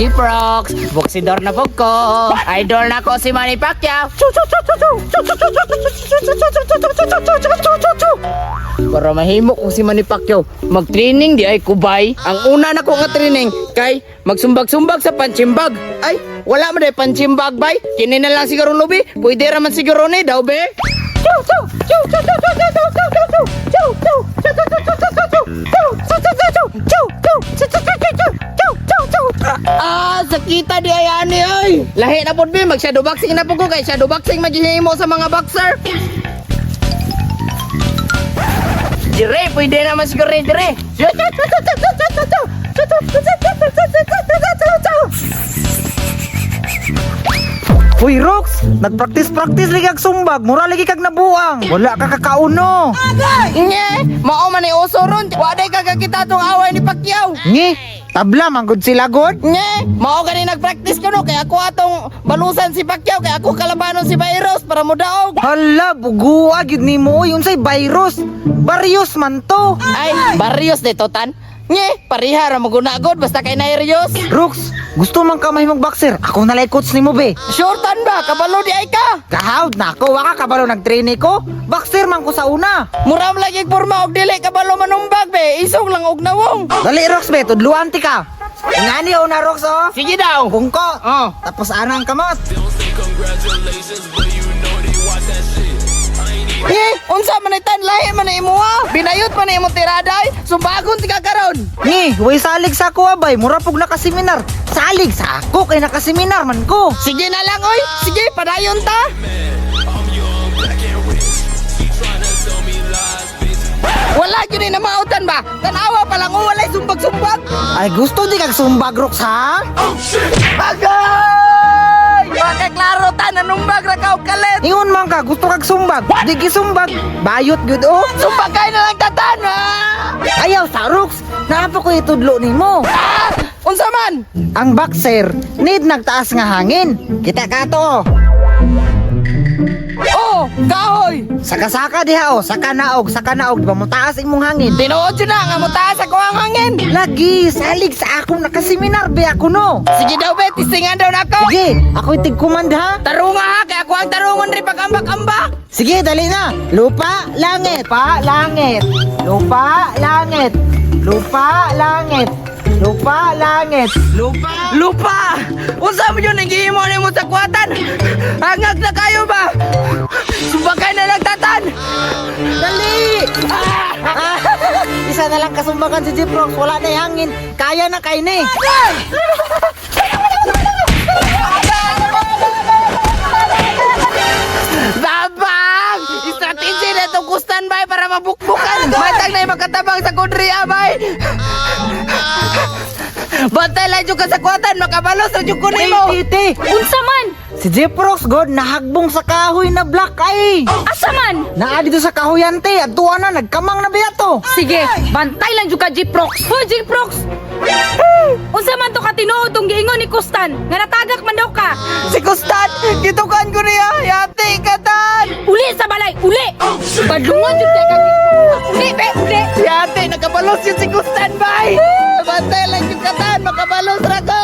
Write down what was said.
Jeprox, boksidor na pug ko. Idol na ko si Manny Pacquiao. Para mahimo kong si Manny Pacquiao, mag-training di ay kubay. Ang una na ko nga training kay magsumbag-sumbag sa panchimbag. Ay, wala man day panchimbag bay. Kini na lang siguro lubi. Pwede ra man siguro ni daw be. Ah, sakita di ay ani ay. Lahi na pud be, mag shadow boxing na pud ko kay shadow boxing magihimo sa mga boxer. Dire, pwede naman siguro ni dire. Uy, Rox! Nagpractice-practice lagi kag sumbag, mura lagi kag nabuang. Wala ka kakauno. Nye, mao man ni uso ron. Wa day kagakita tong away ni Pacquiao. Ngi, tabla man gud sila god. Nye, mao gani nagpractice ko no kay ako atong balusan si Pacquiao kay ako kalabanon si Virus para modaog. Hala, bugua gyud nimo oy, unsay virus? Barrios man to. Ay, Barrios de totan. Nye, pareha ra maguna god basta kay Nairios. Rox, gusto man ka mahimong boxer. Ako na lay coach nimo be. Sure tan ba, kabalo di ay ka. Kahawd na ako, wa ka kabalo nag-train ko. Boxer man ko sa una. Mura man lagi porma og dili kabalo manumbag be, isog lang og nawong. Dali Rox be, tudluan ti ka. Ingani una Rox oh. Sige daw. Bungko. Oh. Tapos ana ang kamot. Eh, unsa man ay tan lahi man na imuha? Binayot man na imong tiraday, sumbagon ti ka karon. Ni, way salig sa ako abay, mura pug nakaseminar. Salig sa ako kay nakaseminar man ko. Sige na lang oy, sige padayon ta. Wala gyud ni namautan ba? Tanawa pa lang oh, walay sumbag-sumbag. Ay gusto di kag sumbag Rox ha? Bagay! Makaklaro ta nanumbag ra ka og kalit. Ingon man ka gusto kag sumbag, di gisumbag. Bayot gyud oh. Sumbagay na lang tatan. Ah! Ayaw sa Rox, naa pa ko itudlo nimo. Ah! Unsa man? Ang boxer need nagtaas nga hangin. Kita ka to oh. Oh, kahoy. Saka-saka diha oh, saka naog, saka naog, di ba mo taas imong hangin? Tinuod jud na nga motaas ako ang hangin. Lagi, salig sa akong nakaseminar be ako no. Sige daw be, tistingan daw nako. Sige, ako'y tigkumand ha. Tarunga ha, kay ako ang tarungon rin pag-ambak-ambak. Sige, dali na. Lupa, langit. Lupa, langit. Lupa, langit. Lupa, langit. Lupa, langit. Lupa. Lupa! Unsa mo yun ang gihimo nimo sa kwatan? Hangag na kayo ba? Sumbakay na lang tatan! Dali! Ah! Isa na lang kasumbakan si Jeprox. Wala na yung hangin. Kaya na kay ni. Babang! Strategy na itong kustan bay para mabukbukan! Matag na yung makatabang sa kudriya bay! Bantay lang dyan ka sa kwatan, makabalos na dyan ko nimo! Titi, Unsa man? si Jeprox god nahagbong sa kahoy na black ay. Asa man? Naa dito sa kahoyan te. Adtuan na nagkamang na biya to. Sige, bantay lang jud ka Jeprox. Hoy Jeprox. Unsa man to ka tinuod tong giingon ni Kustan nga natagak man daw ka. Si Kustan! Gitukan ko niya! Yati ka tan! Uli sa balay, uli. Badlungon jud kay ka Jeprox. Uli be, uli. Yate, nakabalos yun si Kustan, bay! Bantay lang yung katan, makabalos ra ko!